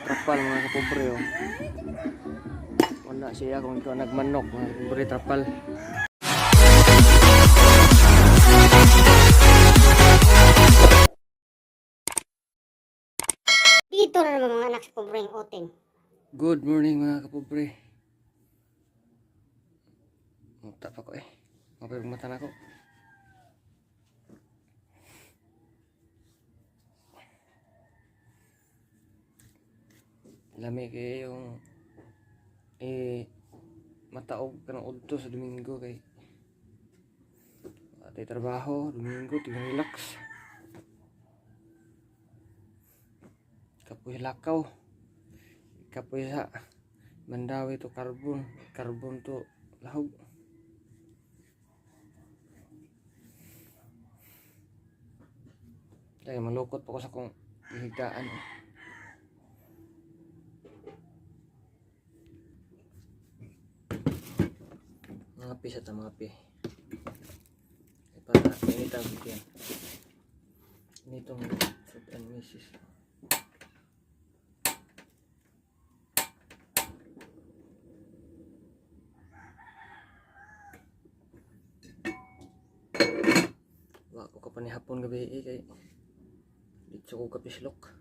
Trapal, mga kapobre, oh. Wala siya kung ikaw nagmanok, mga kapobre, trapal. Dito na naman mga anak sa pobreng oting. Good morning, mga kapobre. Muta pa ko eh. Mapay mata na ko. Lami kay yung eh mataog ka ng udto sa Domingo kay atay trabaho, Domingo, tingnan relax. Kapoy lakaw. Kapoy sa Mandawi to Carbon, Carbon to Lahog. Kaya malukot pa ko sa kong higdaan. Mga pi sa ta, mga pi. Ay para init ang bigyan. Initong food and misis. Wa ko ka pa ni hapon gabi eh, kay dito ko kapislok.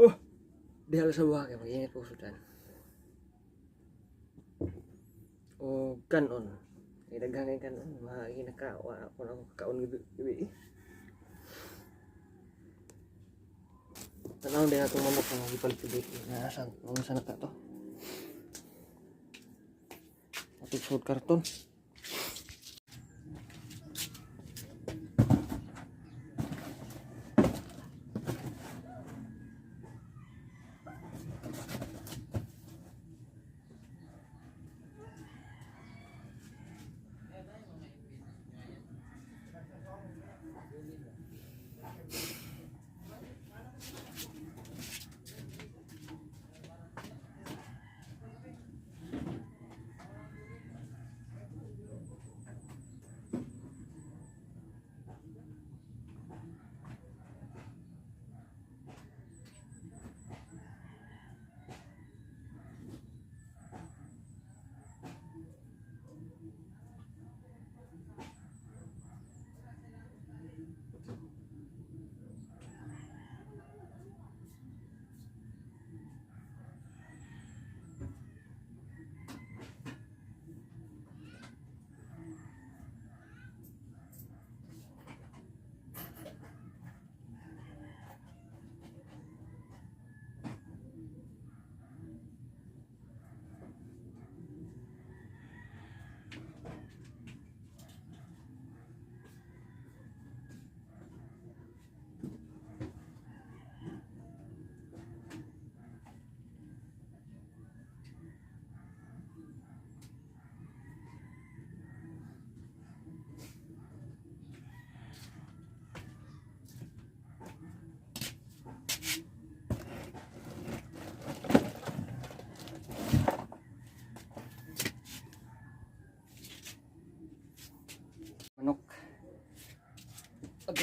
Oh, diha sa buha kay mag-init po sudan. O kanon. Kay daghan kay kanon, maagi na ka wa ako na ako kaon gabi. Gabi. Tanaw din atong manok nga gipalit gabi. Nasa mga sana ka to. Atong food karton.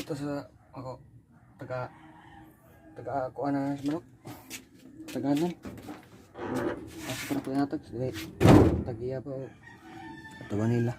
Dito sa ako taga taga kuan na sa manok. Taganan. Asa pa na ko yatag dili. Tagiya pa o ato nila.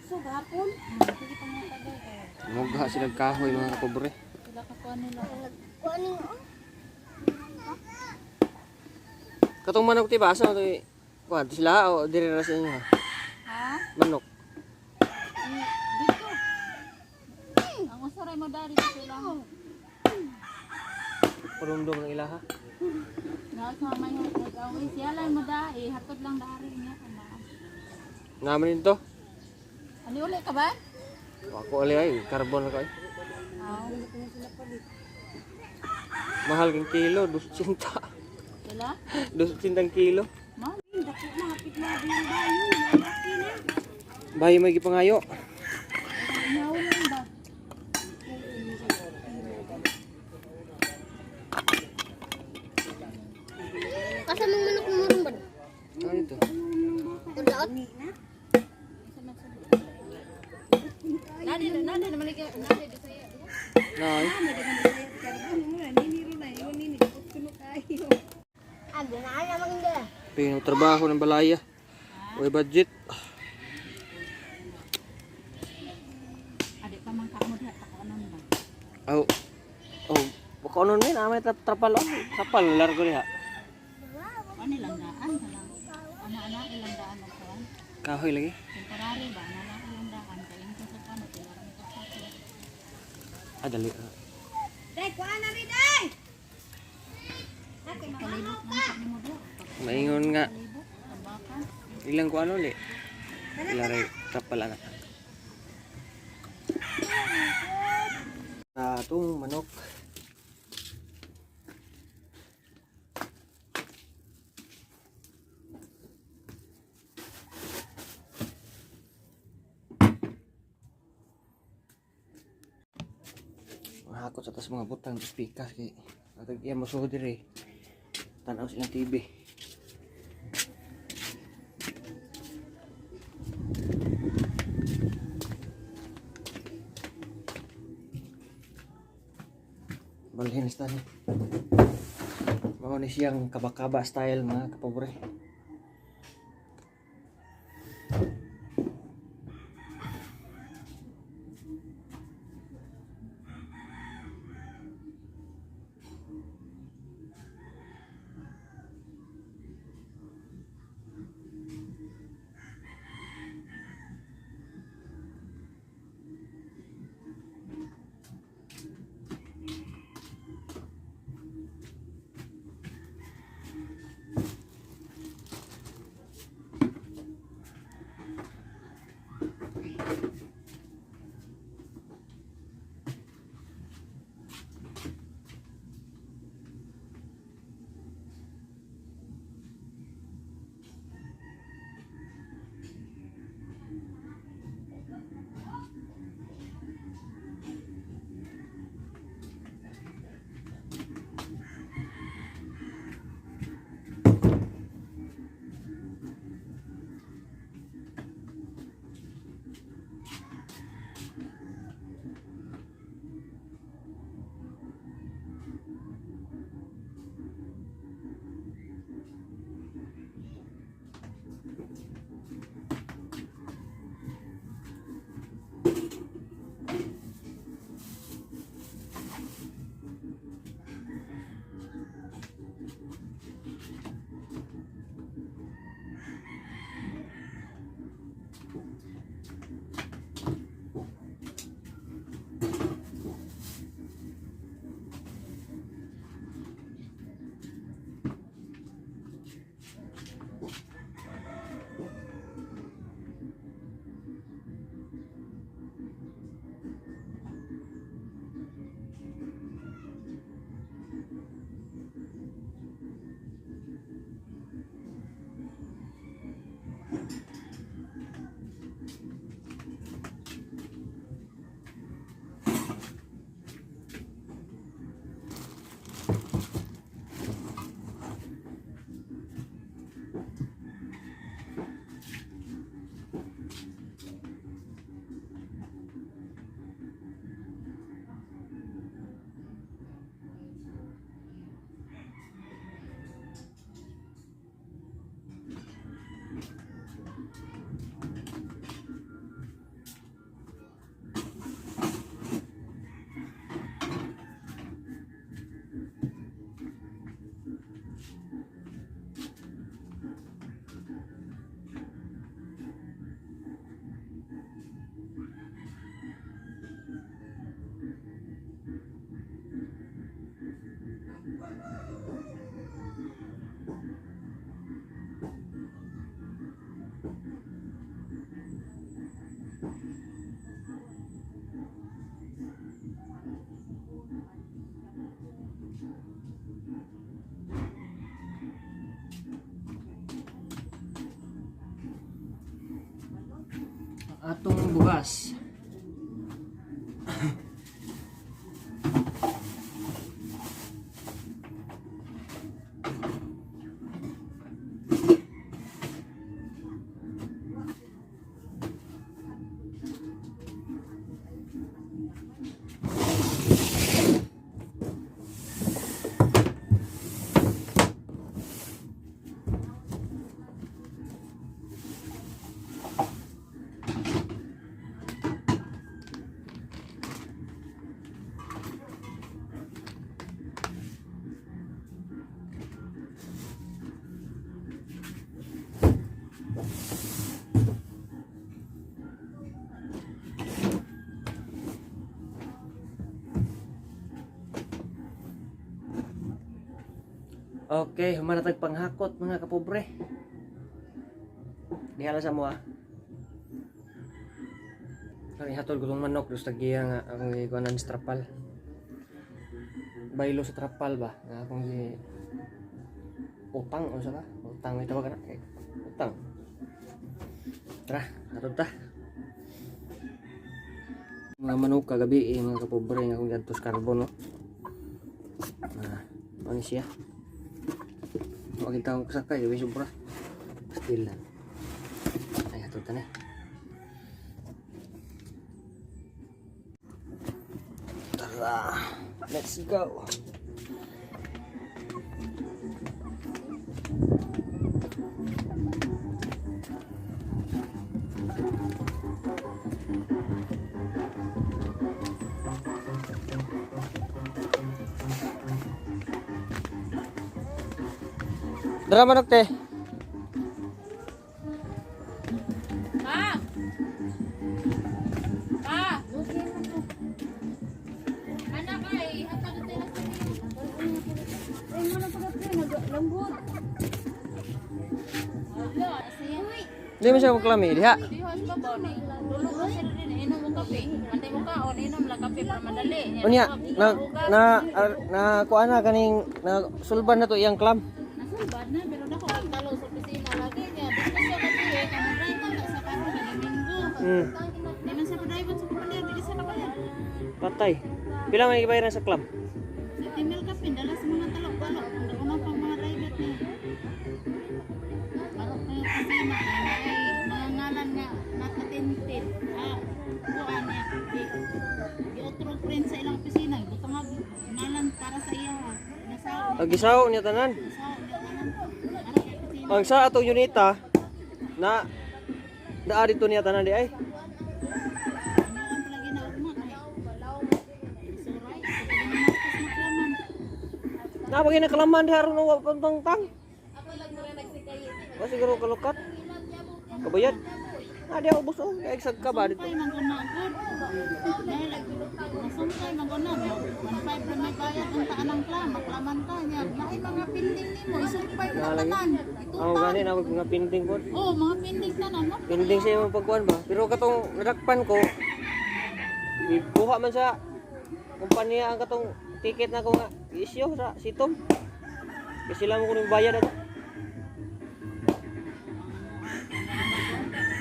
So, gahapon. Sige pa mga tagay. Mugha sila kahoy, mga kapobre. Sila kakuha nila. Kuaning oh. Katong manok ti ba asa to kuan sila o diri ra sa inyo ha? Ha? Manok. Eh, dito. Ang usaray mo dari dito lang. Parumdum ng ilaha. Naas mamay nga nag-away. Siya lang mo da. Eh, hatod lang dari niya. Ama. Naman nito. Ali uli ka ba? Ako ali ay carbon na ko ay. Aw. Mahal kang kilo, 280. Sila? 280 ang kilo. Ma? Bayo may gipangayo. Inyaw lang ba? Asa mang manok mo ron ba? Ano dito? Udaot. Nani, nani naman ikaw. Nani, Bisaya. Nay. Ah, ginaan naman hindi. Pino trabaho ng balaya. Way budget. Adi pa man ka mo diha pakuanon ba? Aw. Oh, baka ano ni na may trapal oh. Trapal largo diha. Ano ilang daan ka lang. Ana-ana ilang daan magkuhan. Kahoy lagi. Temporary ba? Ana ilang daan. Kaya yung sa kano, kaya mo ka. Ah, dali. Ah. Palibot man sa nimo diha. Maingon nga Palibot, tambakan. ilang ko ano li. Ilang ray trapal ana. Atong manok. Mahakot sa tas mga butang tas pikas kay atag iya mosuod diri. Tan-aw silang TV. Balhin sa ni. Mao ni siyang kabakaba style, mga kapobre. Atong bugas. Okay, humanatag panghakot mga kapobre. Diha lang sa mo ah. Ang ihatol ko tong manok, dus tagiya nga akong gikuanan sa trapal. Baylo sa trapal ba? Nga akong gi utang o sa ba? Utang ito ba kana? Eh, utang. Tara, hatod ta. Mga manok kagabi eh, mga kapobre nga akong giadto sa carbon no. Ah, ano siya? Huwag kita akong kasakay, gabi sobra. Still lang. Ay, hatod ta na. Tara, let's go. Dara manok te. Pa! Pa! Anak ay, hatag ito na sa Ay, mo na pagkapin. Naglambot. Wala, siya. Di mo siya maklami diha. Di host pa ba ni? Tulog ko sila din, inom mo kape. Antay mo kaon, inom lang kape para madali. Unya na na na kuan na kaning na sulban na to iyang clam. Nasulbad na, pero dako ang talo sa opisina lagi niya. Dito siya kape, eh, kamo driver na sa karon na linggo. Di man sa driver sa kumandir, dili sa kabayad. Patay. Pila man gibayaran sa clam? Sa timil kape, dala sa mga talok-talok. Ang una pang mga driver niya. Barok na yung opisina, ay may mga ngalan nga nakatinted. Ah, kuan niya. Di otro print sa ilang opisina. Butang ngalan para sa iya. Nasaw. Agisaw niya tanan. Nasaw niya tanan. Para sa opisina. Ang sa atong unita na naa dito niya tanan di ay. Ano ang palagi na ugma kay Suray, sa pagmamaskas na klaman. Na bagay na kalaman diha ron wa pantang tang. Wa siguro kalukat. Kabayad. Na diha ubos oh, kay sag ka ba dito. Sumpay man guna gud. Dahil nasumpay man guna. 1.5 ra may bayad ang taan ang klam, maklaman ka niya. Lahi mga pinding nimo, isumpay mo Nalagi. tanan. Oh, gani na mga pinding ko. Oh, mga pinding tanan mo. Pinding sa imong pagkuan ba? Pero katong nadakpan ko, kuha man sa kumpanya ang katong ticket na ko nga issue sa sitom. Kasi sila mo kuning bayad ato.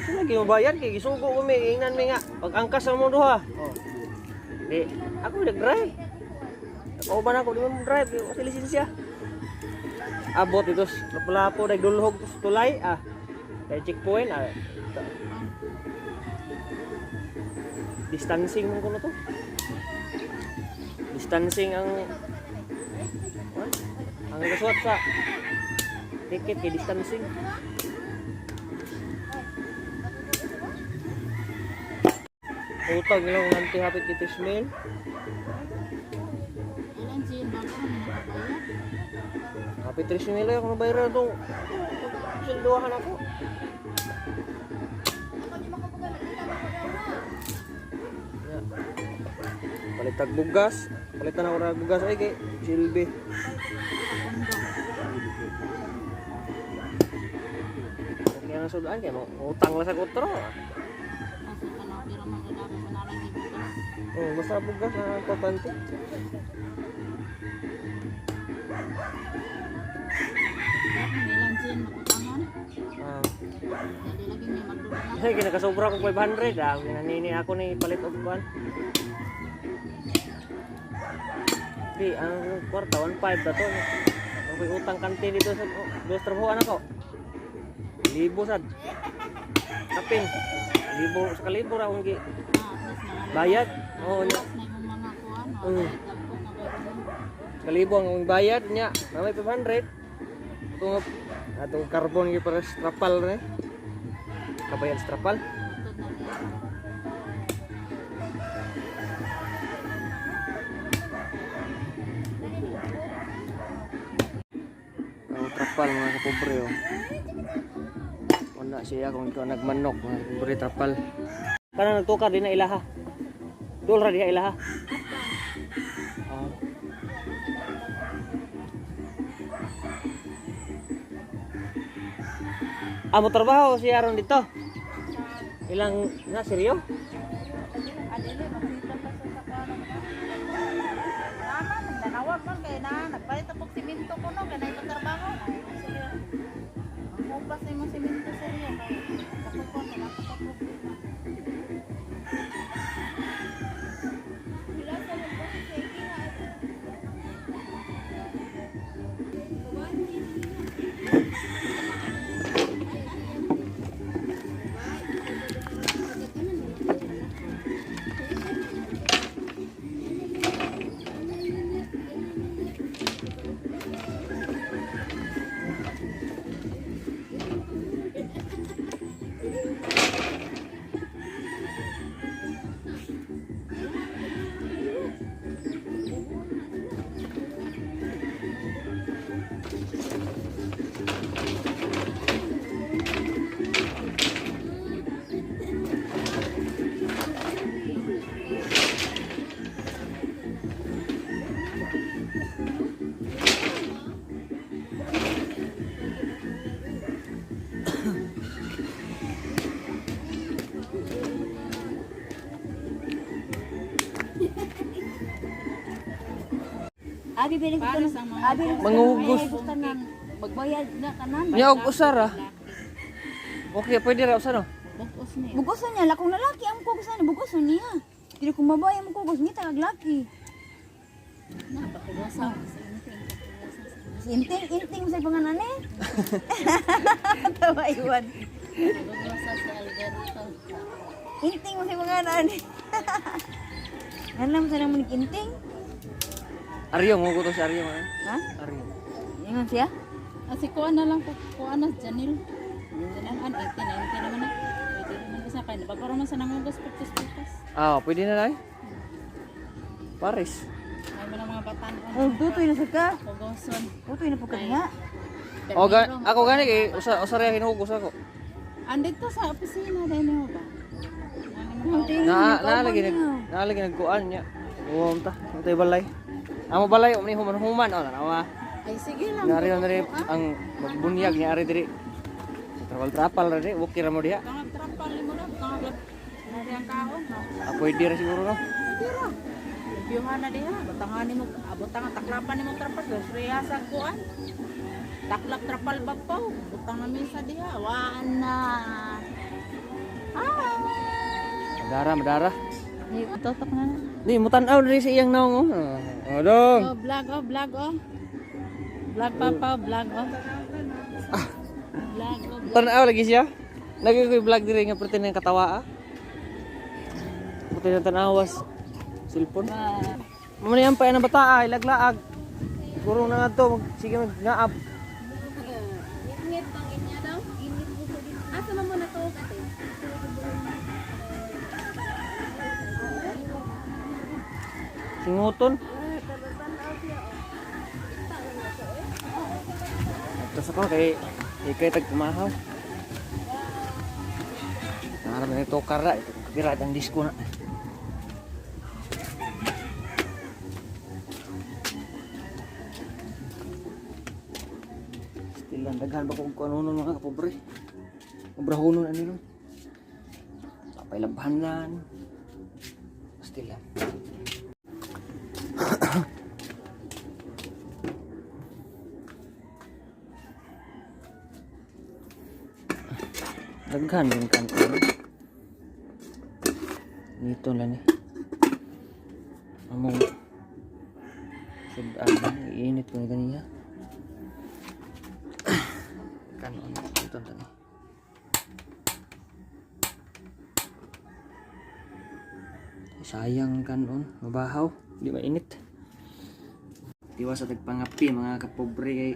Sila lagi mo bayad kay gisugo ko mi ingnan mi nga pag angkas sa mo duha. Oh. Di ako nag-drive. Kauban ako di mo drive di ko kasi lisensya. Abot dito lapo-lapo nagdulhog sa tulay ah. Kay checkpoint ah. Distancing mo kuno to. Distancing ang what? Ang kasuot sa ticket kay distancing. Utang nila kung anti hapit kay Ismail. Ilan siya bago kami nakabayad. Hapit 3 mil ay akong nabayaran itong silduhan ako. Ya. Palitag bugas. Palitan ako ng bugas ay kay silbi. Okay ang sudan kay mo utang lang sa kutro. Asa tanaw pero man gud ako sa nalang ibutas. Oh, basta bugas na importante. Ilan siya magutangan. Ah, Dali lagi may magdula. Ay, kinakasobra ko 500. Ah, ginanini ako ni palit og kuan. Di, ang kwarta 1.5 ba to? Ako'y utang kantin dito sa oh, dos trabahoan ako. Libo sad. Kapin. Libo sa kalibo ra akong gi Ah, at least mga bayad. Oo, nya. na yung mga kuan. Kalibo ang akong bayad niya. Mamay 500. Ito nga atong carbon gi para sa trapal ni. Kabayan sa trapal. Ang trapal mga kapobre oh. Wala siya kung ikaw nagmanok mga kapobre trapal. Kanang nagtukar din na ilaha. Dol ra diha ilaha. Ah. Ah, mo trabaho siya ron dito. Ilang na seryo? Adili, makita pa sa kuan. Tama, nagtanawag man kay na nagpalit ako simento ko no kay na trabaho. Sige. Ang upas nimo simento seryo kay ako ko na ako pa problema. Abi biling ko Pares ang mga Abi Mangugos. tanan. Magbayad na kanan. Nya og usara. Okay, pwede ra usara. Bugos ni. Bugoson niya lakong lalaki ang kugosan, bugoson niya. Dili kung babae ang kugos niya tagag laki. Na pakulosa sa inting. Si inting inting sa pangalan eh. Tawa iwan. Pakulosa si Alberto. Inting mo sa pangalan eh. Alam sa naman inting? Aryong, mo to si Aryong. Ah. Ha? Aryong. Ingon siya? Ah, si kuan na lang ko kuan na Janil. Janil an 18 19 naman na. Pwede naman isa kay bago man sa nangugos pagtus pagtas. Ah, pwede na lang. Paris. Ay mga mga batan Oh, tutoy na sa ka. Kugoson. Tutoy na po ka nga. O ga, ako gani kay usa usa ra hinugos ako. Andito sa opisina din mo ba? Na na lagi nag na lagi nagkuan niya. Uwam ta, tay balay. Amo balay umni human human oh tanawa. Ay sige lang. Nari nari ang magbunyag ni ari diri. Trapal trapal ra di, okay ra mo diha. Tangag trapal mo na, tangag nari ang kaon. No? Ah, pwede ra siguro no. Pwede ra. Limpyuhan na diha, batangan nimo, abot ang taklapan nimo trapal, grocery sa kuan. Taklap trapal bapaw, butang na misa diha, waan na. Hi. Madara, madara. Totok na na. Di mo tan-aw diri sa iyang naong oh. Oh, dong. Oh, vlog oh, vlog oh. Vlog papa, vlog oh. Vlog oh. Vlog. Tan-aw lagi siya. Lagi ko vlog diri nga perti ng katawa ah. Puti ng tanawas. Cellphone. Mamaya ang pa ng bata ah, ilaglaag. Guro na nga to, mag, sige mag ngaab. Ngit bang inya daw? Asa man mo natuog ate? Singuton. Tapos ako kay ikay tag kumahaw. Nangarap na ito kara ito kapira ang disco na. Still lang daghan ba kung ano nun mga kapobre. Obrahonon ano nun. Papailabhanan. Still lang. Daghan din kanon. Dito lang ni. Among sudan, iinit ko ni ganiya. Kanon dito tani. Sayang kanon, mabahaw, di mainit. Tiwa sa tagpangapi mga kapobre kay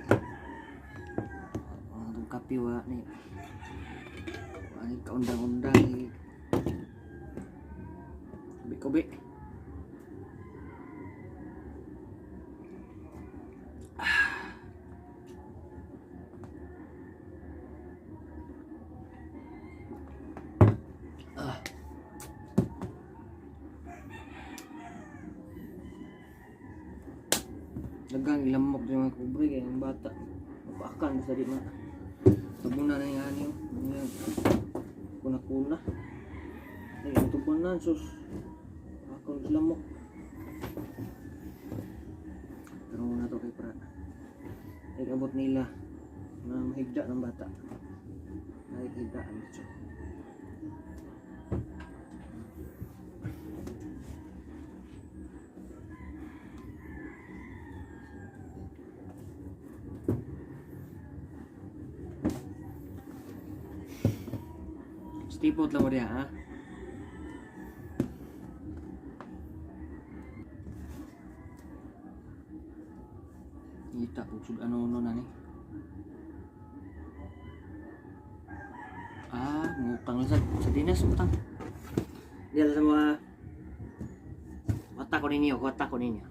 ang atong kape wa ni wa ni kaundang-undang ni kubi-kubi. Ah. Daghang ilamok yung mga kubre kay ang bata. Mapakan sa di ma. Tabunan na yung ani oh. Yung kuna-kuna. Ay, ang tubunan sus. Ako lamok. Pero muna to kay pra. Ay abot nila na mahigda ng bata. Ay higda ang dito. Stipot lang mo diha, ha? Ngita kung sud ano no na ni. Ah, ngutang lang sa dinas utang. Diyan sa mga kota ko ninyo, kota ko ninyo.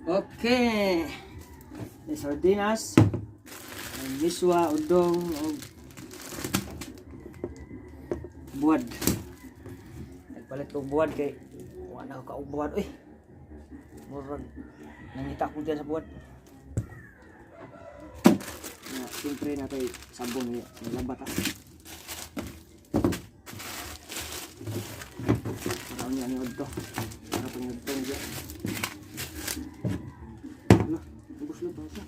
Okay. May sardinas, may miswa, udong, og buwad. Nagpalit ko buwad kay wala ko kaog buwad uy. Murag nangita ko diyan sa buwad. Na, siyempre na tay sabon niya, nalabat ah. Para niya ni udto. Para pa ni udto niya. Ala, ubos na pa siya.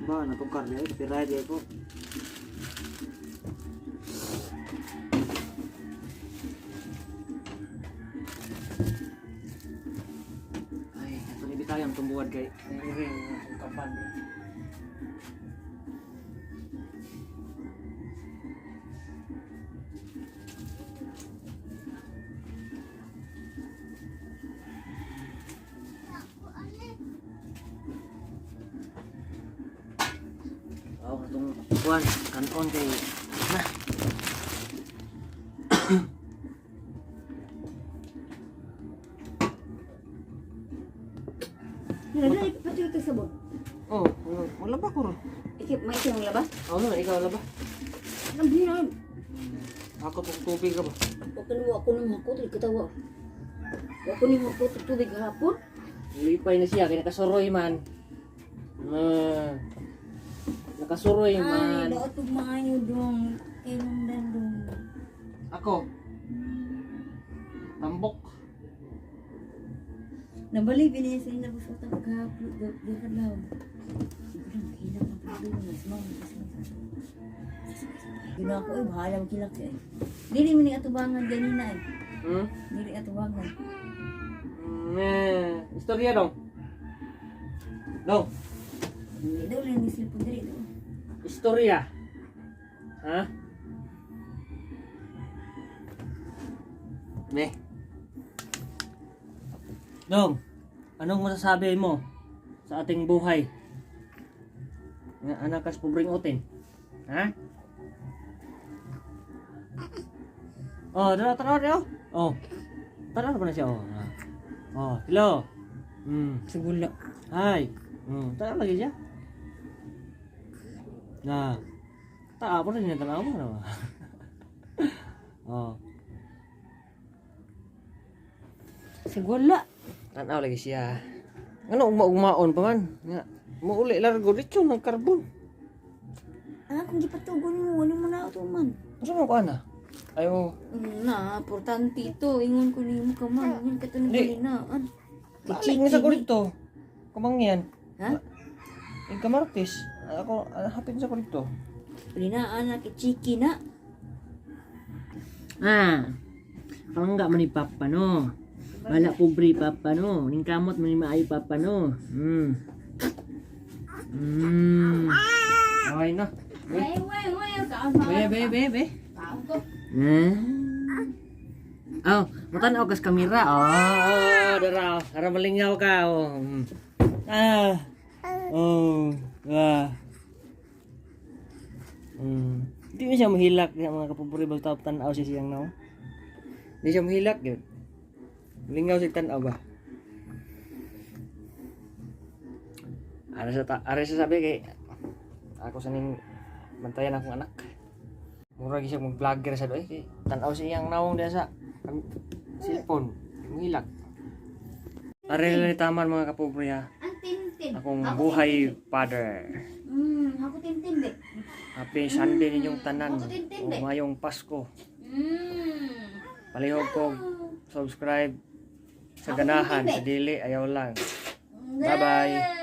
Ba, natukar niya. Pira niya ko. Ay, ito ni Bitayang tumbuhan kay ring kapan. Oh, itong kuan, kanon kay na. Nalala, pati ito sabon. Oh, wala ba ko ron? Ikip, may isang laba? Oh, no, ikaw wala ba? Ang bilang. Ako tong tubig ka ba? Ako nimo, ako nimo, ako tuloy katawa. Ako nimo, ako tubig hapon. Lipay na siya kay nakasuroy man. Na. Nakasuroy Ay, man. daot pag maayo dong. Kay nung dandong. Ako. Tambok. Nabali bini sa ina bus utang pagkahaplo gakadlaw. Siguro makilak ang pagdulo na smaw. Gina ako eh, bahala magkilak eh. Dili mo ni atubangan ganina eh. Dili atubangan. Eh, istorya dong. Dong, Hindi daw lang ni cellphone diri daw. istorya. Ha? Ne. Dong, anong masasabi mo sa ating buhay? Nga anak kas pobreng utin. Ha? Oh, tara tara tara. Oh. Tara pa na siya oh. Ah. Oh, hello. Sigula. Hai. Tak lagi siya. Nah. Tak apa rin yung tanaw mo naman. Oh. Sigula. Tanaw lagi siya. Ano ugma-ugmaon pa man? Nga. Muuli largo dito ng karbon. Ah, kung gipatugon mo, wala mo na ato man. Asa mo ko ana? Ayo. Na, importante ito. Ingon ko nimo ka man. Ingon ka to ng Di. kalinaan. Balik ni sa dito. Kumangyan. Ha? Ing kamartis. Ako ah, hapin sa dito. Kalinaan na kichiki na. Ah. Palangga man ni Papa no. Wala pobre Papa no. Ning kamot man ni maayo Papa no. Okay na. Ay, way, way, kaon Be be be be. Kaon ko. Eh. Oh, matan-aw kas kamera. Oh, dara. Para malingaw ka. Oh. Ah. Oh. Ah. Di mo siya mahilak ya, mga kapupuri basta tan-aw siya siyang naw. Di siya mahilak yun. Malingaw siya tan-aw ba? Ara sa ta ara sa sabi kay ako sa ning bantayan akong anak. Mura gyud siya mag-vlogger sa doy kay tan-aw sa iyang nawong diha sa ang cellphone. Mahilak. Are lang taman mga kapobre ha. Ang tintin. Akong buhay father. Ako tintin de. Happy Sunday ninyong tanan. Ako tintin, O be. mayong Pasko. Palihog ko subscribe sa ganahan, sa dili ayaw lang. Bye-bye.